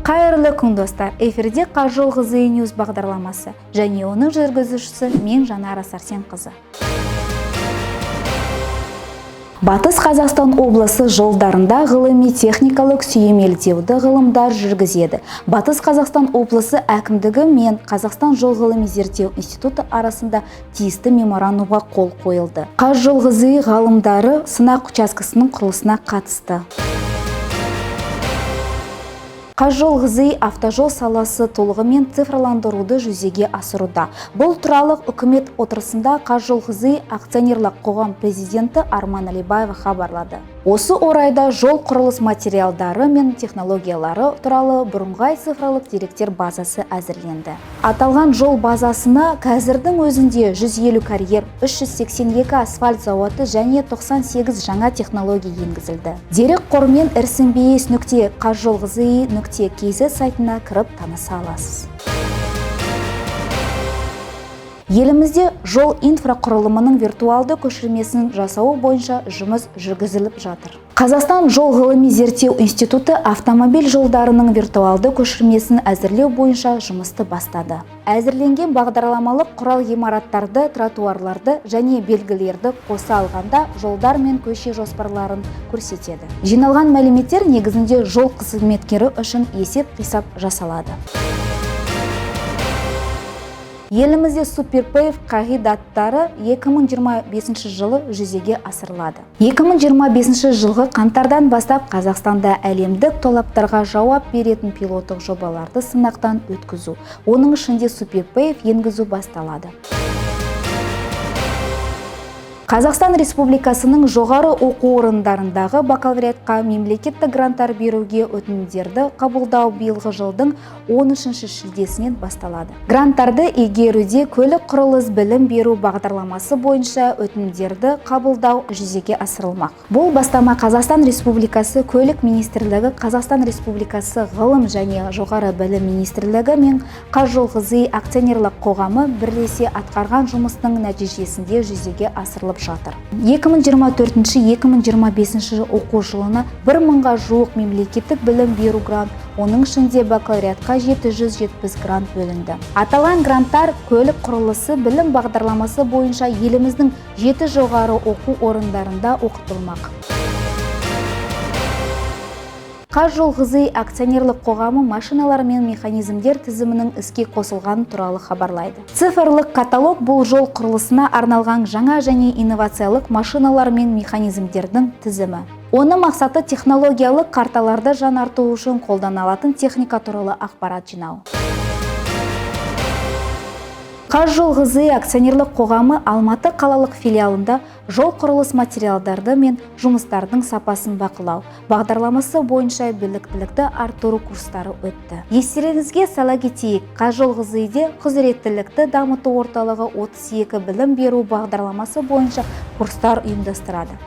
Қайырлы күн, достар! Эфирде «ҚазЖол ҒЗИ News» бағдарламасы және оның жүргізушісі мен, Жанара Сәрсенқызы. Батыс Қазақстан облысы жолдарында ғылыми техникалық сүйемелдеуді ғылымдар жүргізеді. Батыс Қазақстан облысы әкімдігі мен Қазақстан жол ғылыми зерттеу институты арасында тиісті меморандумға қол қойылды. ҚазЖол ҒЗИ ғалымдары сынақ учаскесінің құрылысына қатысты. ҚазЖол ҒЗИ автожол саласы толығымен цифрландыруды жүзеге асыруда. Бұл туралы үкімет отырысында ҚазЖол ҒЗИ акционерлік қоғам президенті Арман Алибаев хабарлады. Осы орайда жол құрылыс материалдары мен технологиялары туралы бірыңғай цифрлық деректер базасы әзірленді. Аталған жол базасына қазірдің өзінде 150 карьер, 382 асфальт зауыты және 98 жаңа технология енгізілді. Дерек қормен rcmbs.qazjolgzi.kz сайтына кіріп таныса аласыз. Елімізде жол инфрақұрылымының виртуалды көшірмесін жасау бойынша жұмыс жүргізіліп жатыр. Қазақстан жол ғылыми зерттеу институты автомобиль жолдарының виртуалды көшірмесін әзірлеу бойынша жұмысты бастады. Әзірленген бағдарламалық құрал ғимараттарды, тротуарларды және белгілерді қоса алғанда жолдар мен көше жоспарларын көрсетеді. Жиналған мәліметтер негізінде жол қызметкері үшін есеп-қисап жасалады. Елімізде Superpave қағидаттары 2025 жылы жүзеге асырылады. 2025 жылғы қаңтардан бастап Қазақстанда әлемдік талаптарға жауап беретін пилоттық жобаларды сынақтан өткізу, оның ішінде Superpave енгізу басталады. Қазақстан Республикасының жоғары оқу орындарындағы бакалавриатқа мемлекеттік гранттар беруге өтінімдерді қабылдау биылғы жылдың 13 шілдесінен басталады. Гранттарды игеруде көлік құрылыс білім беру бағдарламасы бойынша өтінімдерді қабылдау жүзеге асырылмақ. Бұл бастама Қазақстан Республикасы Көлік министрлігі, Қазақстан Республикасы Ғылым және жоғары білім министрлігі мен ҚазЖол ҒЗИ акционерлік қоғамы бірлесе атқарған жұмыстың нәтижесінде жүзеге асырылып жатыр. 2024-2025 оқу жылына 1000-ға жуық мемлекеттік білім беру грант, оның ішінде бакалавриатқа 770 грант бөлінді. Аталған гранттар көлік құрылысы білім бағдарламасы бойынша еліміздің жеті жоғары оқу орындарында оқытылмақ. ҚазЖол ҒЗИ акционерлік қоғамы машиналар мен механизмдер тізімінің іске қосылғаны туралы хабарлайды. Цифрлық каталог — бұл жол құрылысына арналған жаңа және инновациялық машиналар мен механизмдердің тізімі. Оның мақсаты — технологиялық карталарды жаңарту үшін қолданылатын техника туралы ақпарат жинау. ҚазЖол ҒЗИ акционерлік қоғамы Алматы қалалық филиалында жол құрылыс материалдарды мен жұмыстардың сапасын бақылау бағдарламасы бойынша біліктілікті арттыру курстары өтті. Естеріңізге сала кетейік, ҚазЖол ҒЗИ-де құзыреттілікті дамыту орталығы 32 білім беру бағдарламасы бойынша курстар ұйымдастырады.